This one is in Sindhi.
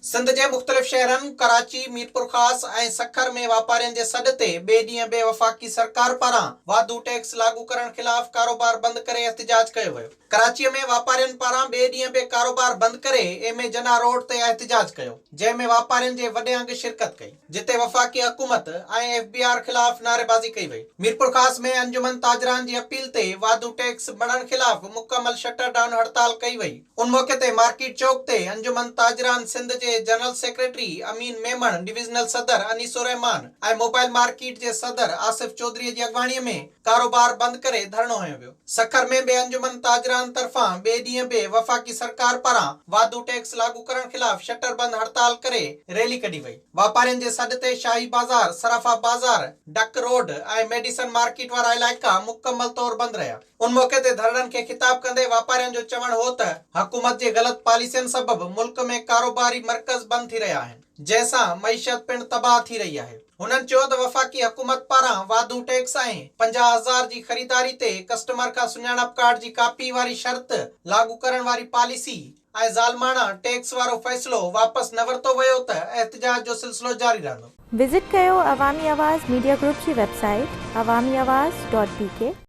سنڌ جي مختلف شهرن ڪراچي، ميرپورخاص ۽ سکر ۾ واپارين جي سڏ تي ٻئي ڏينهن به وفاقي سرڪار پاران واڌو ٽيڪس لاڳو ڪرڻ خلاف ڪاروبار بند ڪري احتجاج ڪيو ويو. ڪراچيء ۾ واپارين پاران ٻئي ڏينهن به ڪاروبار بند ڪري ايم اي جناح روڊ تي احتجاج ڪيو، جنهن ۾ واپارين جي وڏي انگ شرڪت ڪئي، جتي وفاقي حڪومت ۽ ايف بي آر خلاف نعريبازي ڪئي وئي. ميرپورخاص ۾ انجمن تاجران جي اپيل تي واڌو ٽيڪس مڙهڻ خلاف مڪمل شٽر ڊائون هڙتال ڪئي وئي. ان موقعي تي مارڪيٽ چوڪ تي انجمن تاجران سنڌ جي جنرل سيڪريٽري امين ميمڻ، ڊويزنل صدر انيس الرحمان ۽ موبائل مارڪيٽ جي صدر آصف چوڌري جي اڳواڻي ۾ ڪاروبار بند ڪري ڌرڻو هنيو ويو. سکر ۾ به انجمن تاجران طرفان ٻئي ڏينهن به وفاقي سرڪار پاران واڌو ٽيڪس لاڳو ڪرڻ خلاف شٽر بند هڙتال ڪري ريلي ڪڍي وئي. واپارين جي سڏ تي شاهي بازار، صرافا بازار، ڊڪ روڊ ۽ ميڊيسن مارڪيٽ وارا علائقا مڪمل طور بند رهيا. ان موقعي تي ڌرڻن کي خطاب ڪندي واپارين جو چوڻ هو ته حڪومت جي غلط پاليسين سبب ملڪ ۾ ڪاروباري مرڪز بند ٿي رهيا آهن، جنهن سان معيشت پڻ تباهه ٿي رهي آهي. هنن چيو ته وفاقي حڪومت پاران واڌو ٽيڪس ۽ 50 هزار جي خريداري تي ڪسٽمر کان سڃاڻپ ڪارڊ جي ڪاپي واري شرط لاڳو ڪرڻ واري پاليسي ۽ ظالماڻا ٽيڪس وارو فيصلو واپس نه ورتو ويو ته احتجاج جو سلسلو جاري رهندو. وزٽ ڪيو عوامي آواز ميڊيا گروپ جي website Awami Awaz dot B K.